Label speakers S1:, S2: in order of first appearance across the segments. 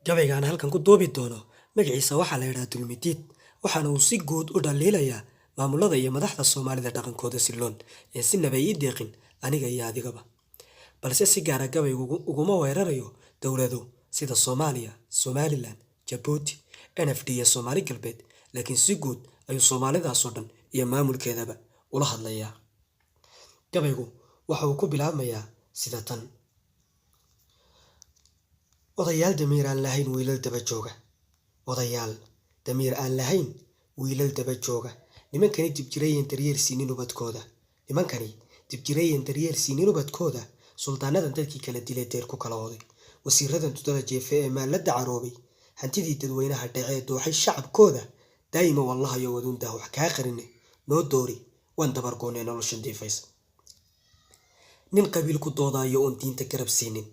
S1: Gabayga aan halkan ku duubi doono magaciisa waxaa la yidhaha Dulmidiid, waxaana uu si guud u dhaliilayaa maamulada iyo madaxda Soomaalida dhaqankooda silloon ee sinaba ii deeqin aniga iyo adigaba. Balse si gaara gabaygu uguma weerarayo dowlado sida Soomaaliya, Somaliland, Jabuuti, NFD iyo Soomaali Galbeed, laakiin si guud ayuu Soomaalidaasoo dhan iyo maamulkeedaba ula hadlayaa. Gabaygu waxa uu ku bilaabmayaa sida tan. Odayaal damiir aan lahayn wiilal daba jooga. Odayaal damiir aan lahayn wiilal daba jooga. Nimankani dibjirayeen daryeel siinin ubadkooda. Nimankani dibjirayeen daryeel siinin ubadkooda. Suldaanadan dadkii kala dilay deer ku kala oday. Wasiiradan dudada jeefe ee maallada caroobay. Hantidii dadweynaha dhacee dooxay shacabkooda. Daa'ima wallahayo waduundaa wax kaa qarine. Noo doori waan dabargoonay noloshan diifaysa. Nin qabiil ku doodaayo oon diinta garab siinin.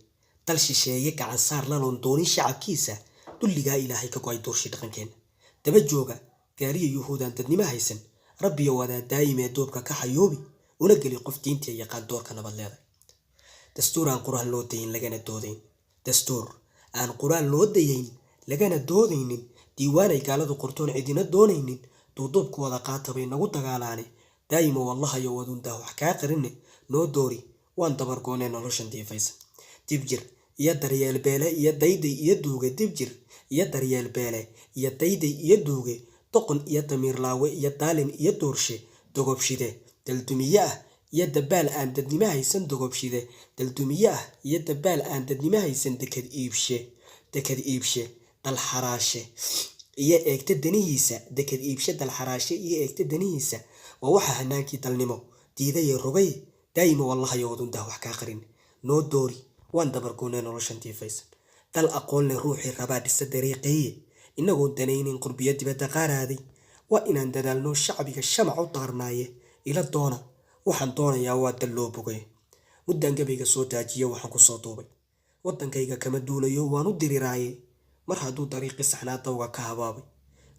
S1: Dal shisheeye gacan saar laloon doonin shacabkiisa. Dulligaa Ilaahay ka go'ay doorshii dhaqankeena. Daba jooga gaaliyo yuhuudaan dadnimo haysan. Rabbiyo wadaa daa'im ee duubka ka xayuubi. Una geli qof diinta yaqaan doorka nabad leedahay. Dastuur aan quraan loo dayin lagana doodayn. Dastuur aan quraan loo dayayn lagana doodaynin. Diiwaan ay gaaladu qortoon cidina doonaynin. Duuduubku wada qaata bay nagu dagaalaane. Daa'ima wallahayo waduundaa wax kaa qarine. Noo doori waan dabargoonay noloshan diifaysa. Dibjir iyo daryeel beele iyo dayday iyo duuge. Dibjir iyo daryeel beele iyo dayday iyo duuge. Doqon iyo damiir laawe iyo daalin iyo doorshe. Dogobshide daldumiye ah iyo dabaal aan dadnimo haysan. Dogobshide daldumiye ah iyo dabaal aan dadnimo haysan. Dekad iibshe, dekad iibshe dalxaraashe iyo eegta danihiisa. Dekad iibshe dalxaraashe iyo eegta danihiisa waa waxa hanaankii dalnimo diidaye rogay. Daa'ima wallahayo wadundaa wax kaa qarin. Noo doori waan dabargoonay noloshan diifaysan. Dal aqoon leh ruuxii rabaa dhisa dariiqeeye. Inagoon danaynin qurbiyo dibadda qaaraaday. Waa inaan dadaalno shacbiga shamac u daarnaaye. Ila doona waxaan doonayaa waa dal loo bogay. Muddaan gabayga soo daajiyo waxaan ku soo duubay. Waddankayga kama duulayo waan u diriraaye. Mar hadduu dariiqii saxnaa dawga ka habaabay.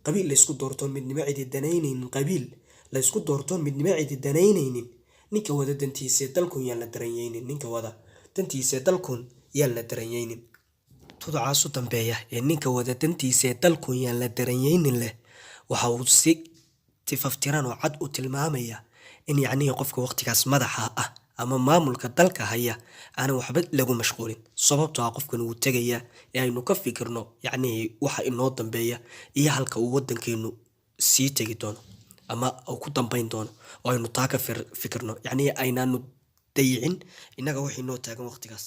S1: Qabiil laysku doortoon midnimo cidi danaynaynin. Qabiil laysku doortoon midnimo cidi danaynaynin. Ninka wada dantiisee dalkun yaan la daranyaynin. Ninka wada dantiisee dalkun yaan la daranyaynin. Tuducaas u dambeeya ee ninka wada dantiisee dalkun yaan la daranyaynin leh waxa uu si tifaftiran oo cad u tilmaamaya in yacnihii qofka waqtigaas madaxa ah ama maamulka dalka haya aanan waxba lagu mashquulin, sababtoo ah qofkan wuu tegayaa ee aynu ka fikirno yacnihii waxa inoo dambeeya iyo halka uu waddankeenu sii tegi doono ama uu ku dambeyn doono, oo aynu taa ka fikirno, yacnihii aynaanu dayicin innaga wixii noo taagan waqtigaas.